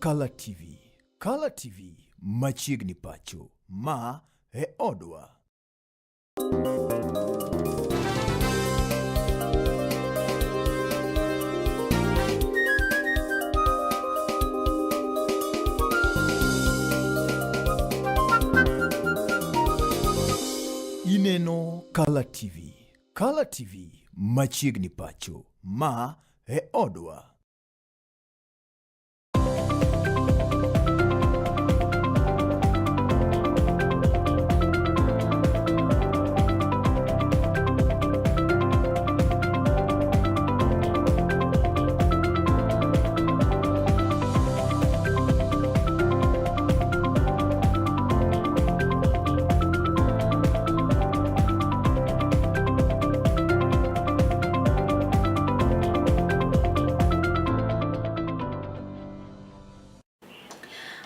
Kala TV. Kala TV machiegni pacho. Ma e odwa. Ineno Kala TV. Kala TV machiegni pacho. Ma e odwa.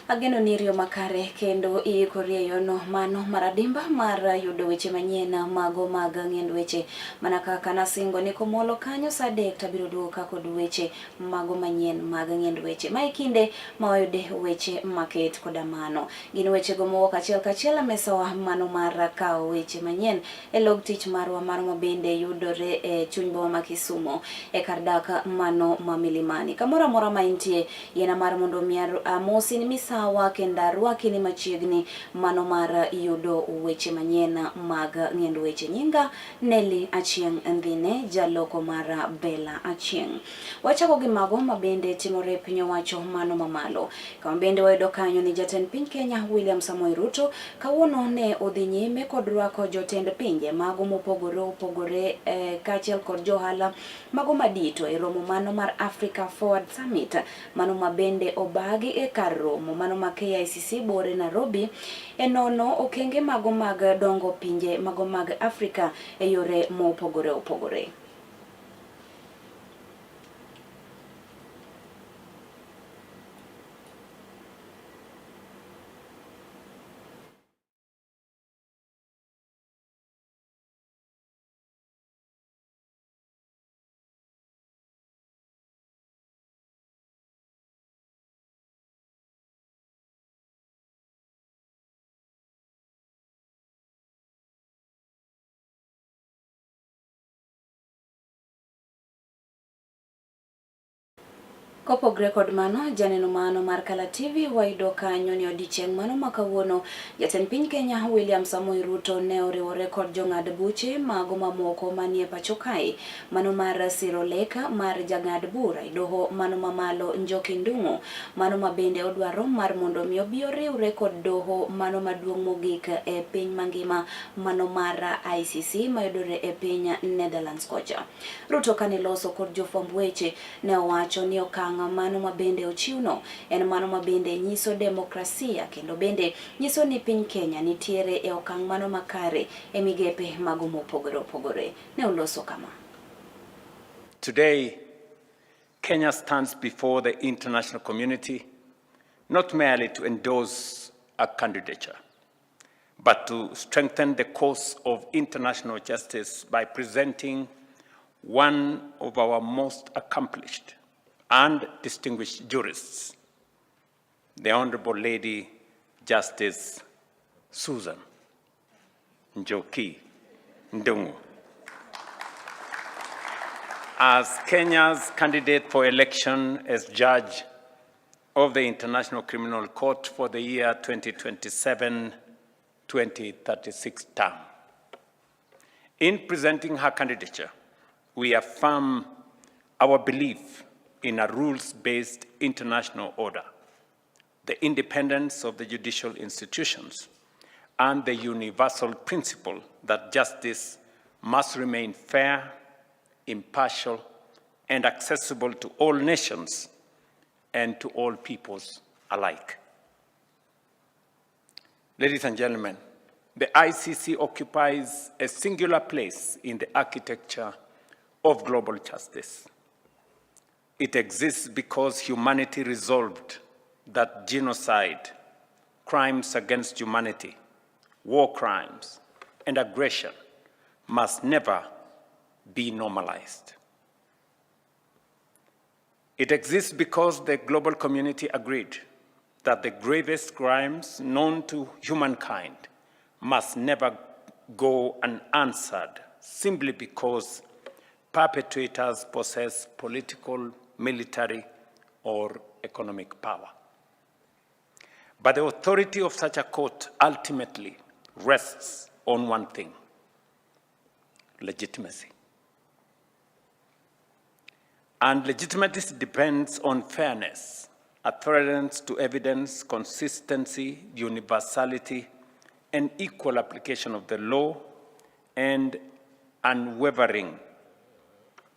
Ageno ni iriyo makare kendo iikori e yono mano mar adimba mar yudo weche manyien mago mag ng'end weche. Mana kaka nasingo ni komolo kanyo saa adek tabiro duogo ka kod weche mago manyien mag ng'end weche. Ma e kinde ma wayude weche maket koda mano. Gin wechego mowuok achiel kachiel e mesawa mano mar kawo weche manyien e log tich marwa mano ma bende yudore e chuny boma ma Kisumo e kar dak mano ma Milimani. Kamoro amora ma intie, yiena mar mondo mi amosi ni misawa kendo arwaki ni machiegni mano mar yudo weche manyien mag ng'end weche. Nyinga Nelly Achieng' Ndhine, jaloko mar Bella Achieng'. Wachako gi mago ma bende timore e piny owacho mano mamalo. Kama bende wayudo kanyo ni jatend piny Kenya William Samoei Ruto kawuono ne odhi nyime kod rwako jotend pinje mago mopogore opogore kaachiel kod johala mago madito e romo mano mar Africa Forward Summit mano ma bende obagi e kar romo mano ma KICC bore Nairobi e nono okenge mago mag dongo pinje mago mag Afrika e yore mopogore opogore. Kopogre kod mano, janeno mano mar Kala TV wayudo kanyo ni odiechieng' mano ma kawuono jatend piny Kenya William Samoei Ruto ne oriwore kod jong'ad buche mago mamoko manie pacho kae mano mar siro lek mar jang'ad bura e doho mano mamalo Njoki Ndung'u mano ma bende odwaro mar mondo mi obi oriwre kod doho mano maduong' mogik e piny mangima mano mar ICC mayudore e piny Netherlands kocha. Ruto kane loso kod jofwamb weche ne owacho ni okang' mano ma bende ochiwno en mano ma bende nyiso demokrasia kendo bende nyiso ni piny Kenya nitiere e okang' mano makare e migepe mago mopogore opogore. Ne oloso kama. Today, Kenya stands before the international community not merely to endorse a candidature, but to strengthen the cause of international justice by presenting one of our most accomplished and distinguished jurists, the Honorable Lady Justice Susan Njoki Ndung'u, as Kenya's candidate for election as judge of the International Criminal Court for the year 2027-2036 term. In presenting her candidature, we affirm our belief in a rules-based international order, the independence of the judicial institutions, and the universal principle that justice must remain fair, impartial, and accessible to all nations and to all peoples alike. Ladies and gentlemen, the ICC occupies a singular place in the architecture of global justice. It exists because humanity resolved that genocide, crimes against humanity, war crimes, and aggression must never be normalized. It exists because the global community agreed that the gravest crimes known to humankind must never go unanswered simply because perpetrators possess political, military, or economic power. But the authority of such a court ultimately rests on one thing: legitimacy. And legitimacy depends on fairness, adherence to evidence, consistency, universality, and equal application of the law, and unwavering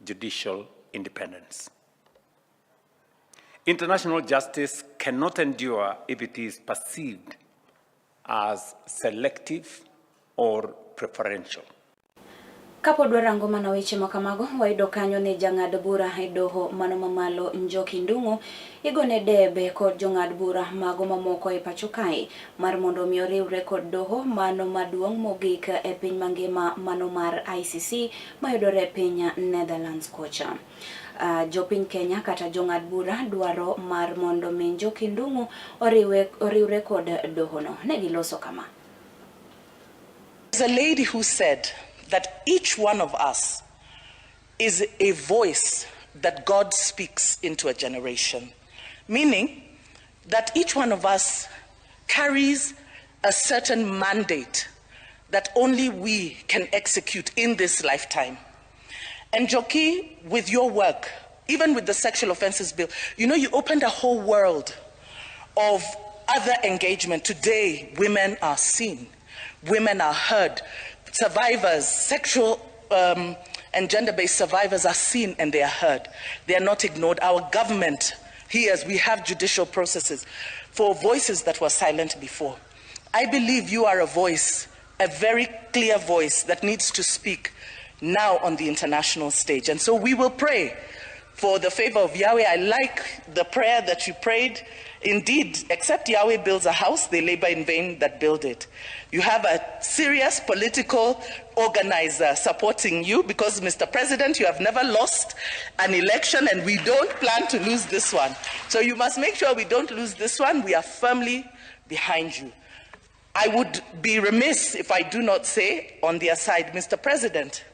judicial independence. International justice cannot endure if it is perceived as selective or preferential. Kapod warango mana weche ma kamago, wayudo kanyo ni jang'ad bura e doho mano mamalo Njoki Ndung'u igone debe kod jong'ad bura mago mamoko e pacho kae mar mondo mi oriwre kod doho mano maduong' mogik e piny mangima mano mar ICC mayudore e piny Netherlands kocha. Jopiny Kenya kata jong'ad bura dwaro mar mondo mi Njoki Ndung'u oriwre kod dohono. Ne giloso kama. There's a lady who said that each one of us is a voice that God speaks into a generation, meaning that each one of us carries a certain mandate that only we can execute in this lifetime. And Njoki, with your work, even with the sexual offences bill, you opened a whole world of other engagement. Today, women are seen, women are heard, survivors, sexual and gender-based survivors are seen and they are heard. They are not ignored. Our government hears, we have judicial processes for voices that were silent before. I believe you are a voice, a very clear voice that needs to speak now on the international stage. And so we will pray for the favor of Yahweh. I like the prayer that you prayed. Indeed, except Yahweh builds a house, they labor in vain that build it. You have a serious political organizer supporting you because, Mr. President, you have never lost an election and we don't plan to lose this one. So you must make sure we don't lose this one. We are firmly behind you. I would be remiss if I do not say on their side, Mr. President,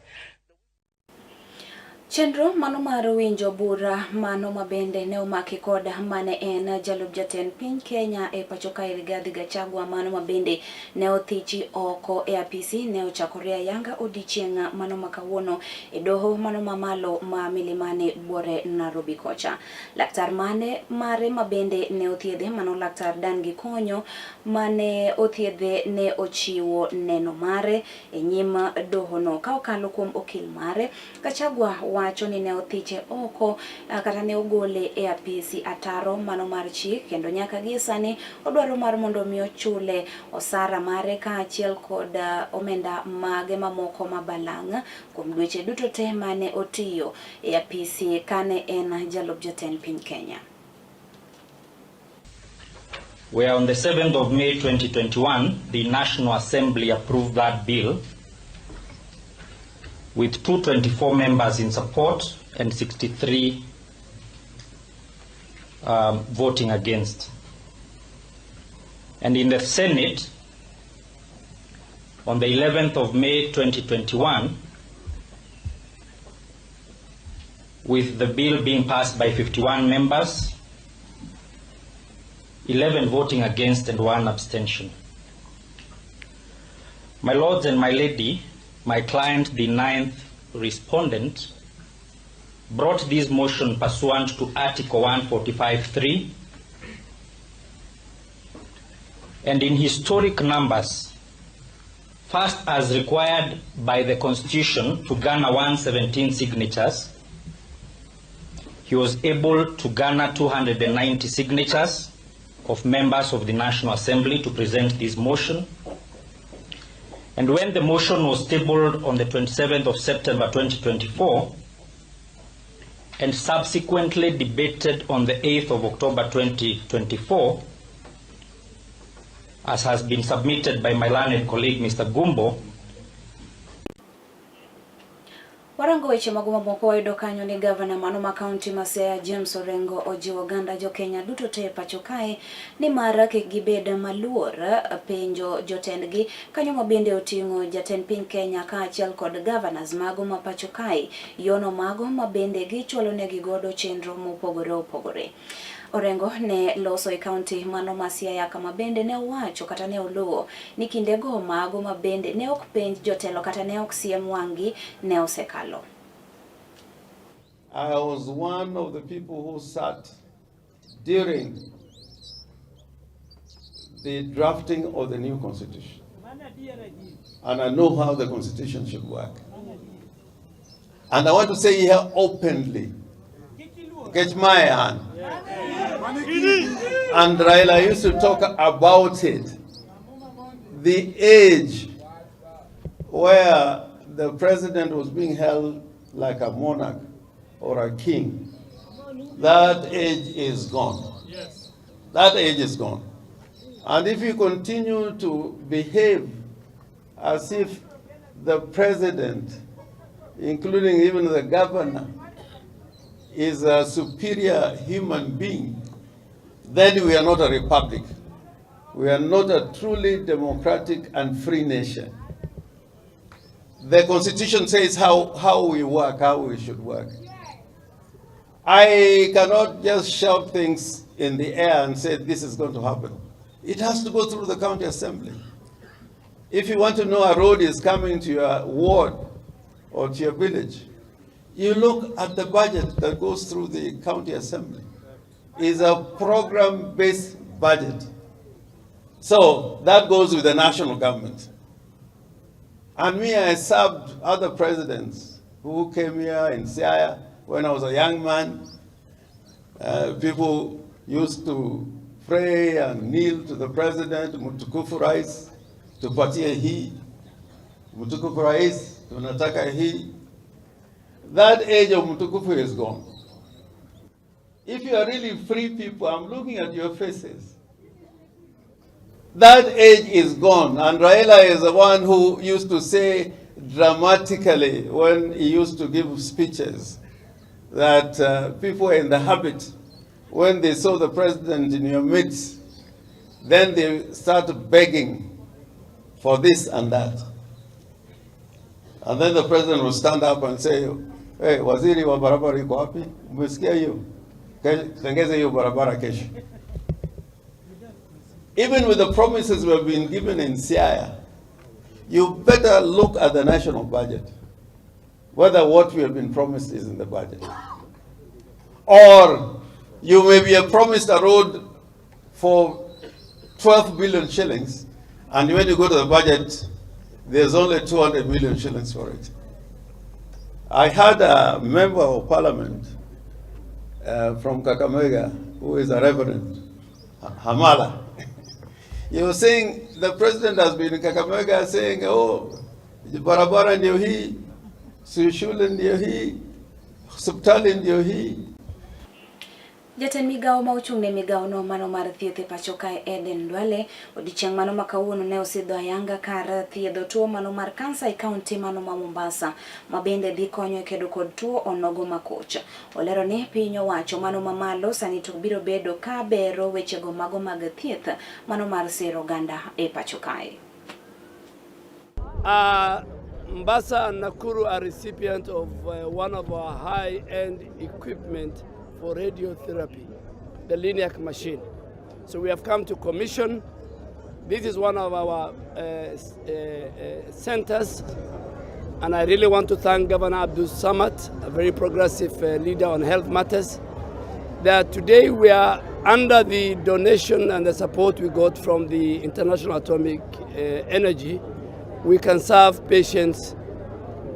Chenro mano mar winjo bura mano mabende ne omaki kod mane en jalup jatend piny Kenya e pacho kae Rigathi Gachagua mano mabende ne othichi oko e apisi ne ochakore ayanga odiechieng' mano ma kawuono e doho mano mamalo ma Milimani buore Nairobi kocha. Laktar mane mare mabende ne othiedhe mano laktar Dan Gikonyo mane othiedhe ne ochiwo neno mare e nyim dohono ka okalo kuom okil mare. Gachagua wacho ni ne othiche oko kata ne ogole e apisi ataro mano mar chik kendo nyaka gie sani odwaro mar mondo mi ochule osara mare kaachiel kod omenda mage mamoko ma balang' kuom dweche duto te mane otiyo e apisi kane en jalup jatend piny Kenya. Where on the 7th of May 2021, the National Assembly approved that bill with 224 members in support and 63 voting against. And in the Senate, on the 11th of May 2021, with the bill being passed by 51 members, 11 voting against and 1 abstention. My lords and my lady, my client, the 9th respondent, brought this motion pursuant to Article 145.3, and in historic numbers, first as required by the Constitution to garner 117 signatures, he was able to garner 290 signatures of members of the National Assembly to present this motion. And when the motion was tabled on the 27th of September 2024 and subsequently debated on the 8th of October 2024, as has been submitted by my learned colleague, Mr. Gumbo, Warango Kwarango weche mago mamoko wayudo kanyo ni gavana mano ma kaunti ma Siaya James Orengo ojiwo oganda jo-Kenya duto te e pacho kae ni mar kik gibed maluor penjo jotendgi kanyo ma bende oting'o jatend piny Kenya kaachiel kod governors mago ma pacho kae yono mago ma bende gichwalo negi godo chenro mopogore opogore. Orengo ne loso e kaunti mano ma Siaya kama bende ne owacho kata ne oluwo ni kindego mago ma bende ne ok penj jotelo kata ne ok siem wang'gi ne osekalo. I was one of the people who sat during the drafting of the new constitution. And I know how the constitution should work. And I want to say here openly, get my hand. And Raila used to talk about it. The age where the president was being held like a monarch or a king, that age is gone. Yes. That age is gone. And if you continue to behave as if the president, including even the governor, is a superior human being, then we are not a republic. We are not a truly democratic and free nation. The constitution says how we work, how we should work. I cannot just shout things in the air and say this is going to happen. It has to go through the county assembly. If you want to know a road is coming to your ward or to your village, you look at the budget that goes through the county assembly. It's a program-based budget. So that goes with the national government. And me, I served other presidents who came here in Siaya when I was a young man. People used to pray and kneel to the president, Mtukufu Rais, tupatie hii. Mtukufu Rais, tunataka hii. That age of Mtukufu is gone. If you are really free people, I'm looking at your faces. That age is gone. And Raila is the one who used to say dramatically when he used to give speeches that people were in the habit, when they saw the president in your midst, then they start begging for this and that. And then the president will stand up and say, "Hey, waziri wa barabara yuko wapi? Umesikia hiyo? Tengeza hiyo barabara kesho." Even with the promises we have been given in Siaya, you better look at the national budget, whether what we have been promised is in the budget. Or you may be promised a road for 12 billion shillings, and when you go to the budget, there's only 200 million shillings for it. I had a member of parliament from Kakamega, who is a reverend, Hamala. He was saying the president has been in Kakamega saying, "Oh, barabara ndio hii, shule ndio hii, hospitali ndio hii." Jatend migawo ma ochung' ne migawo no mano mar thieth e pacho kae Eden Duale odiochieng' mano ma kawuono ne osidho ayanga kar thiedho tuo mano mar kansa e kaunti mano ma Mombasa ma bende dhi konyo e kedo kod tuo onogo makoch. Olero ni piny owacho mano mamalo sani to biro bedo ka bero wechego mago mag thieth mano mar sero oganda e pacho kae. Mombasa and Nakuru are recipient of one of our high-end equipment for radiotherapy, the LINAC machine. So we have come to commission. This is one of our centers, and I really want to thank Governor Abdulswamad, a very progressive leader on health matters, that today we are under the donation and the support we got from the International Atomic Energy. We can serve patients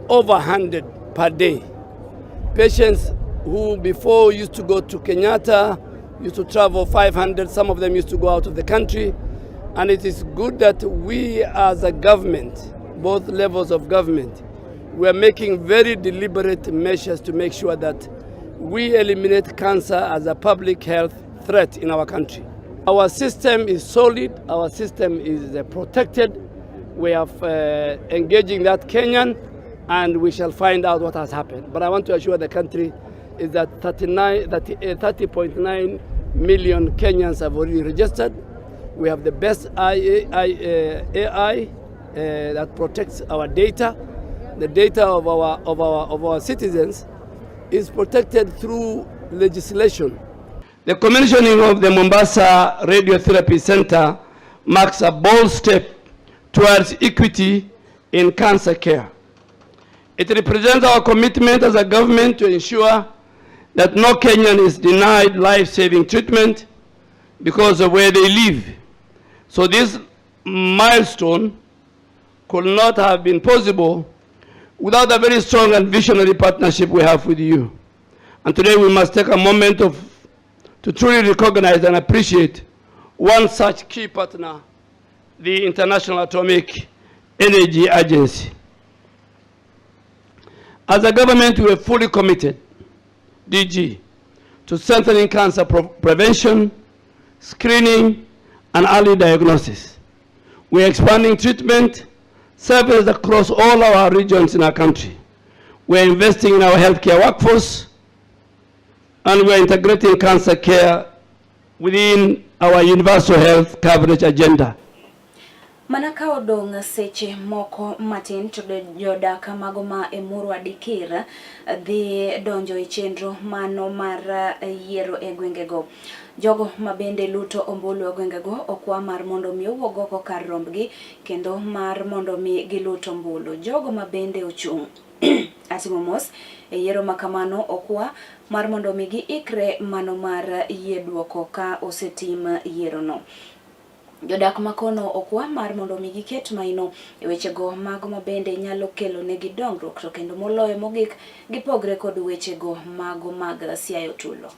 over 100 per day. Patients who before used to go to Kenyatta, used to travel 500, some of them used to go out of the country. And it is good that we as a government, both levels of government, we are making very deliberate measures to make sure that we eliminate cancer as a public health threat in our country. Our system is solid, our system is protected. We are engaging that Kenyan. and we shall find out what has happened. But I want to assure the country is that 30.9 million Kenyans have already registered. We have the best AI that protects our data. The data of our citizens is protected through legislation. The commissioning of the Mombasa Radiotherapy Center marks a bold step towards equity in cancer care. It represents our commitment as a government to ensure that no Kenyan is denied life-saving treatment because of where they live. So this milestone could not have been possible without a very strong and visionary partnership we have with you. And today we must take a moment to truly recognize and appreciate one such key partner, the International Atomic Energy Agency. As a government, we are fully committed, DG, to strengthening cancer prevention, screening, and early diagnosis. We are expanding treatment services across all our regions in our country. We are investing in our healthcare workforce, and we are integrating cancer care within our universal health coverage agenda. Mana ka odong' seche moko matin to jodak mago ma Emurua Dikir dhi donjo e chenro mano mar yiero e gwengego. Jogo ma bende luto ombulu e gwengego okwa mar mondo mi owuog oko kar rombgi kendo mar mondo mi gilut ombulu. Jogo ma bende ochung' atimo mos e yiero ma kamano okwa mar mondo mi giikre mano mar yie duoko ka osetim yierono. Jodak makono okwa mar mondo mi giket maino e wechego mago ma bende nyalo kelo negi dongruok to kendo moloyo mogik gipogre kod wechego mago mag siayo tulo.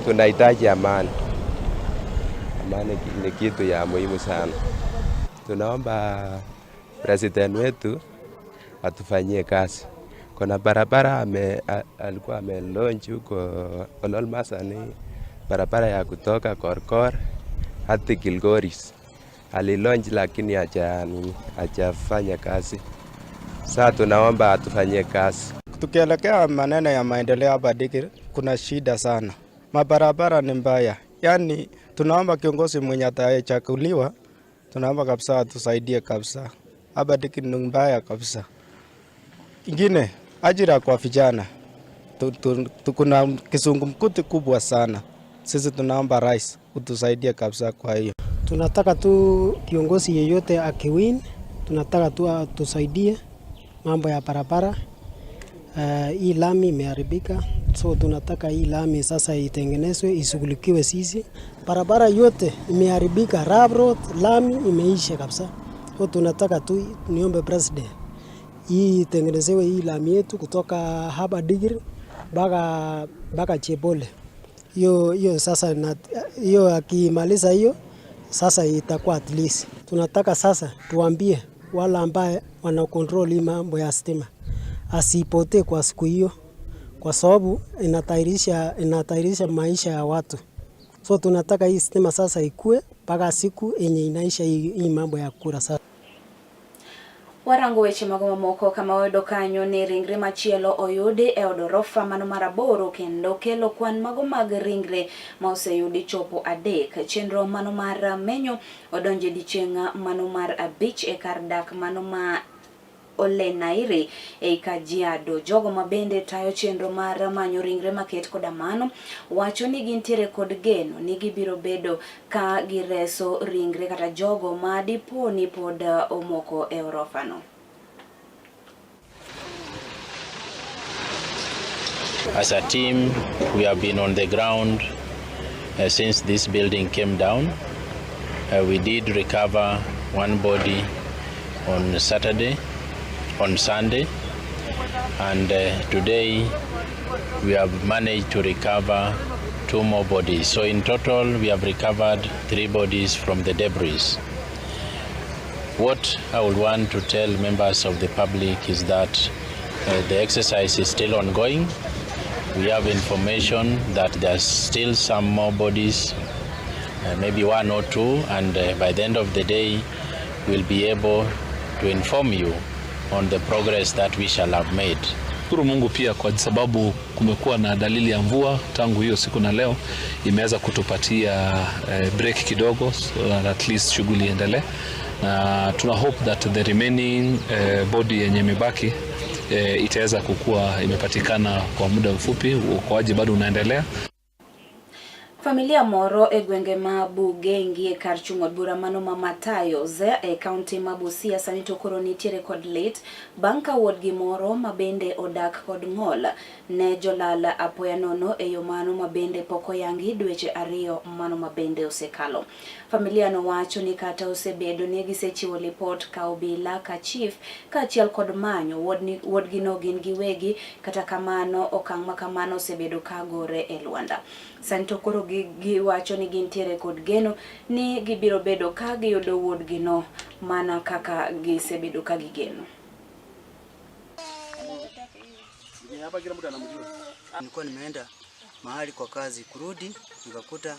Tunahitaji amani. Amani ni kitu ya muhimu sana. Tunaomba president wetu atufanyie kazi. Kuna barabara alikuwa amelaunch huko Ololmasani, barabara ya kutoka Korkor hadi Kilgoris. Alilaunch lakini haja nini, hajafanya kazi. Sasa tunaomba atufanyie kazi. Tukielekea maneno ya maendeleo hapa Dikirr, kuna shida sana, mabarabara ni mbaya. Yaani tunaomba kiongozi mwenye atachaguliwa, tunaomba kabisa atusaidie kabisa. Hapa Dikirr ni mbaya kabisa. Ingine ajira kwa vijana, kuna kizungumkuti kubwa sana. Sisi tunaomba rais utusaidie kabisa kwa hiyo. Tunataka tu kiongozi yeyote akiwin, tunataka tu atusaidie mambo ya barabara. Hii lami imeharibika, so tunataka hii lami sasa itengenezwe, ishughulikiwe sisi. Barabara yote imeharibika, rough road, lami imeisha kabisa. So tunataka tu niombe president hii itengenezewe hii lami yetu kutoka hapa Dikirr mpaka Chebole. Hiyo sasa hiyo akimaliza hiyo sasa itakuwa at least. Tunataka sasa tuambie wale ambaye wana control hii mambo ya stima asipotee kwa siku hiyo, kwa sababu inahatarisha maisha ya watu. So tunataka hii stima sasa ikue mpaka siku yenye inaisha hii mambo ya kura sasa. Warango weche mago mamoko kama wayudo kanyo ni ringre machielo oyudi e od orofa mano mar 8 kendo kelo kwan mago mag ringre ma oseyudi chopo 3. Chenro mano mar menyo odonjo e odiechieng' mano mar 5 e kar dak mano ma Olenairi ei Kajiado. Jogo ma bende tayo chenro mar manyo ringre maket koda mano wacho ni gintiere kod geno ni gibiro bedo ka gireso ringre kata jogo ma dipo ni pod omoko e orofa no. As a team, we have been on the ground since this building came down. We did recover one body on Saturday, on Sunday, and today we have managed to recover 2 more bodies. So in total, we have recovered 3 bodies from the debris. What I would want to tell members of the public is that the exercise is still ongoing. We have information that there's still some more bodies, maybe 1 or 2, and by the end of the day, we'll be able to inform you on the progress that we shall have made. Shukuru Mungu pia kwa sababu kumekuwa na dalili ya mvua tangu hiyo siku na leo imeweza kutupatia break kidogo, so that at least shughuli iendelee, na tuna hope that the remaining body yenye imebaki itaweza kukua imepatikana kwa muda mfupi. Uokoaji bado unaendelea. Familia moro e gwenge ma Bugengi e kar chung' od bura mano ma Matayos e kaunti ma Busia sani to koro nitiere kod lit bang' ka wuodgi moro ma bende odak kod ng'ol ne jolal apoya nono e yo mano ma bende pok oyangi dweche 2 mano ma bende osekalo. Familia no wacho ni kata osebedo ni gisechiwo lipot ka obila ka chief kaachiel kod manyo wuodgino gin giwegi, kata kamano okang' ma kamano osebedo ka gore e lwanda. Sani to koro giwacho ni gintiere kod geno ni gibiro bedo ka giyudo wuodgino mana kaka gisebedo ka gigeno. Nilikuwa nimeenda mahali kwa kazi, kurudi nikakuta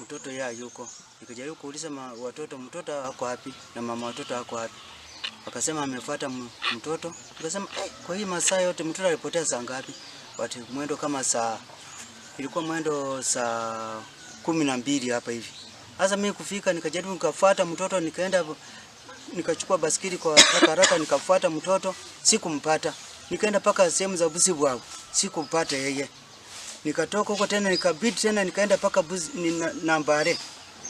mtoto ya yuko. Nikajaribu kuuliza watoto, mtoto ako wapi na mama watoto ako wapi? Wakasema amefuata mtoto. Nikasema kwa hii masaa yote mtoto alipotea saa ngapi? Wati mwendo kama saa, ilikuwa mwendo saa 12 hapa hivi. Sasa mimi kufika nikajaribu nikafuata mtoto, nikaenda nikachukua basikeli kwa haraka haraka nikafuata mtoto, sikumpata. Nikaenda paka sehemu za Busibwabu, sikumpata yeye. Nikatoka huko tena nikabidi tena nikaenda paka Nambare.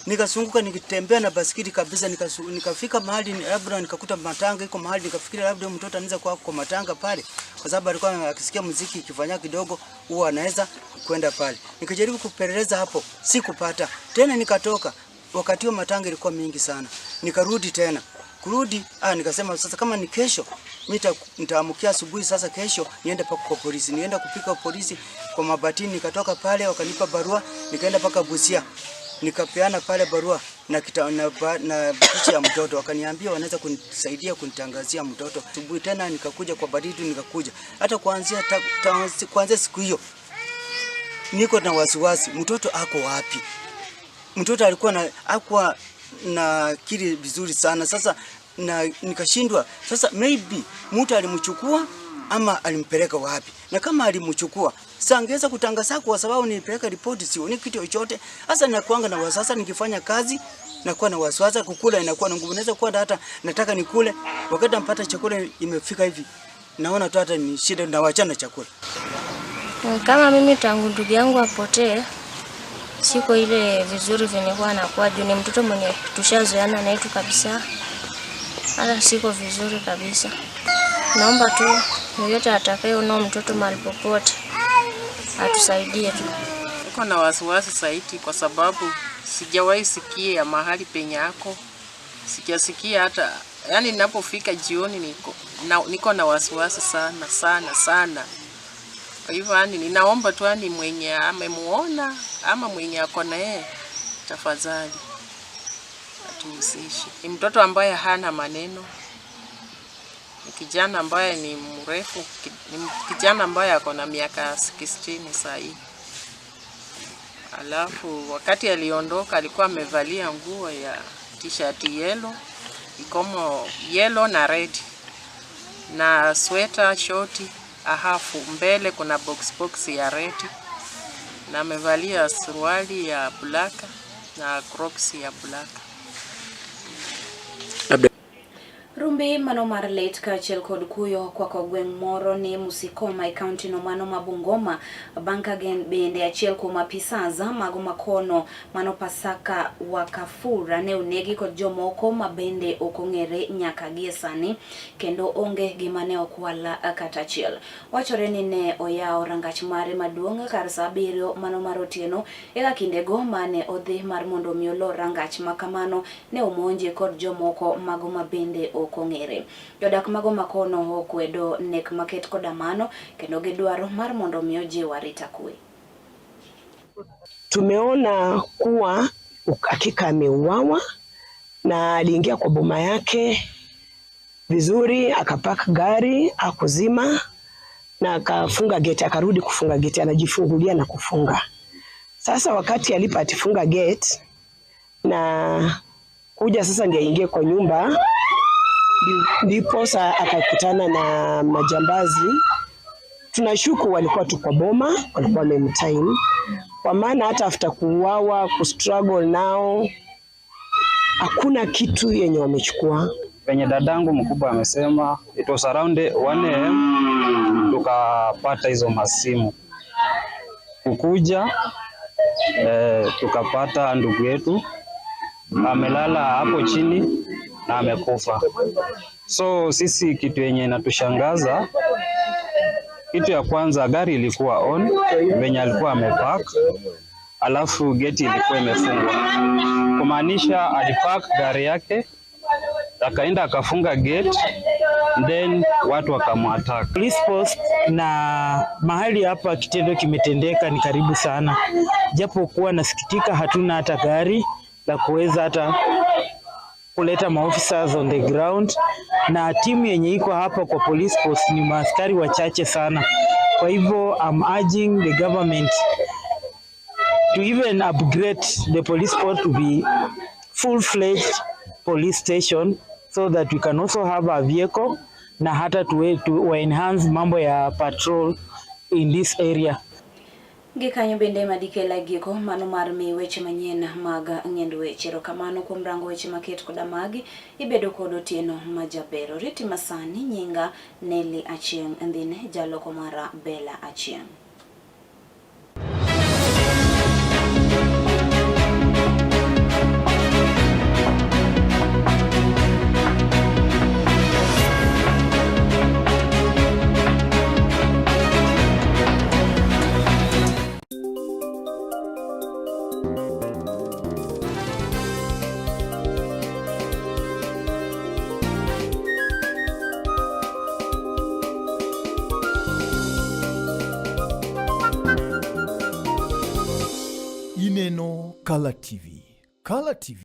Nikasunguka nikitembea na basikeli kabisa, nikafika mahali labda nikakuta matanga iko mahali, nikafikiria labda mtoto anaweza kuwa kwa matanga pale, kwa sababu alikuwa akisikia muziki ikifanya kidogo huwa anaweza kwenda pale. Nikajaribu kupeleleza hapo, sikupata. Tena nikatoka, wakati huo matanga ilikuwa mingi sana. Nikarudi tena. Kurudi, nikasema sasa kama ni kesho mimi nitaamkia asubuhi sasa kesho niende paka kwa polisi. Nienda kupika polisi kwa Mabatini, nikatoka pale wakanipa barua, nikaenda paka Busia. Nikapeana pale barua na picha ya mtoto, wakaniambia wanaweza kunisaidia kunitangazia mtoto. Asubuhi tena nikakuja kwa baridi, nikakuja. Hata kuanzia siku hiyo niko na wasiwasi, mtoto ako wapi? Mtoto alikuwa hakuwa na akili vizuri sana. Sasa na nikashindwa. Sasa maybe mtu alimchukua ama alimpeleka wapi? Na kama alimchukua, sasa angeweza kutangaza kwa sababu nilipeleka ripoti, sioni kitu chochote. Sasa ninakuanga na wasiwasi nikifanya kazi, nakuwa na wasiwasi kukula inakuwa na nguvu. Naweza kuwa hata nataka nikule, wakati nampata chakula imefika hivi, naona tu hata ni shida, nawaachana chakula. Kama mimi tangu ndugu yangu apotee, siko ile vizuri venye kwa anakuwa juu ni mtoto mwenye tushazoeana na yetu kabisa. Hata siko vizuri kabisa. Naomba tu yeyote atakayeona mtoto mahali popote atusaidie tu. Niko na wasiwasi zaidi kwa sababu sijawahi sikia mahali penye ako. Sijasikia hata, yani ninapofika jioni niko na wasiwasi sana sana sana. Kwa hivyo yani ninaomba tu yani mwenye amemuona ama mwenye ako na yeye tafadhali atuhusishe. Ni mtoto ambaye hana maneno. Ni kijana ambaye ni mrefu, ni kijana ambaye ako na miaka 60 sasa hivi. Alafu wakati aliondoka alikuwa amevalia nguo ya t-shirt yellow, ikomo yellow na red, na sweater shorti ahafu, mbele kuna box ya red, na amevalia suruali ya black na crocs ya black. Rumbi mano mar lit kaachiel kod kuyo kwako gweng' moro ni Musikoma e kaunti no mano ma Bungoma bang' ka bende achiel kuom apisas mago makono mano Pasaka Wakafura ne onegi kod jomoko ma bende ok ong'ere nyaka gie sani kendo onge gima ne okwal kata achiel. Wachore ni ne oyawo rangach mare maduong' kar saa 7 mano mar otieno eka kindego mane odhi mar mondo mi olor rangach ma kamano ne omonje kod jomoko mago ma bende ok ong'ere. Jodak mago makono okwedo nek maket koda mano kendo gidwaro mar mondo mi ojiw arita kwe. Tumeona kuwa hakika ameuawa na aliingia kwa boma yake vizuri, akapaka gari, akuzima na akafunga geti, akarudi kufunga geti, anajifungulia na kufunga. Sasa wakati alipa atifunga gate na kuja sasa ndiye aingie kwa nyumba, Ndiposa akakutana na majambazi. Tunashuku walikuwa tu kwa boma, walikuwa wamemtime, kwa maana hata after kuuawa, kustruggle nao, hakuna kitu yenye wamechukua. Venye dadangu mkubwa amesema it was around 1 am tukapata hizo masimu kukuja, tukapata ndugu yetu amelala hapo chini na amekufa. So sisi kitu yenye inatushangaza, kitu ya kwanza gari ilikuwa on venye alikuwa amepark, alafu geti ilikuwa imefungwa, kumaanisha alipark gari yake akaenda akafunga gate then watu wakamwattack. Police post na mahali hapa kitendo kimetendeka ni karibu sana, japo kuwa nasikitika, hatuna hata gari la kuweza hata kuleta maofficers on the ground, na timu yenye iko hapa kwa police post ni maaskari wachache sana. Kwa hivyo I'm urging the government to even upgrade the police post to be full-fledged police station so that we can also have a vehicle na hata to enhance mambo ya patrol in this area. Gikanyo bende madikela giko mano mar mi weche manyien mag ng'end weche. Erokamano kuom rango weche maket koda magi, ibedo kod otieno majaber. Oriti masani, nyinga Nelly Achieng' Ndhine, jaloko mara Bella Achieng'. Ineno Kala TV. Kala TV.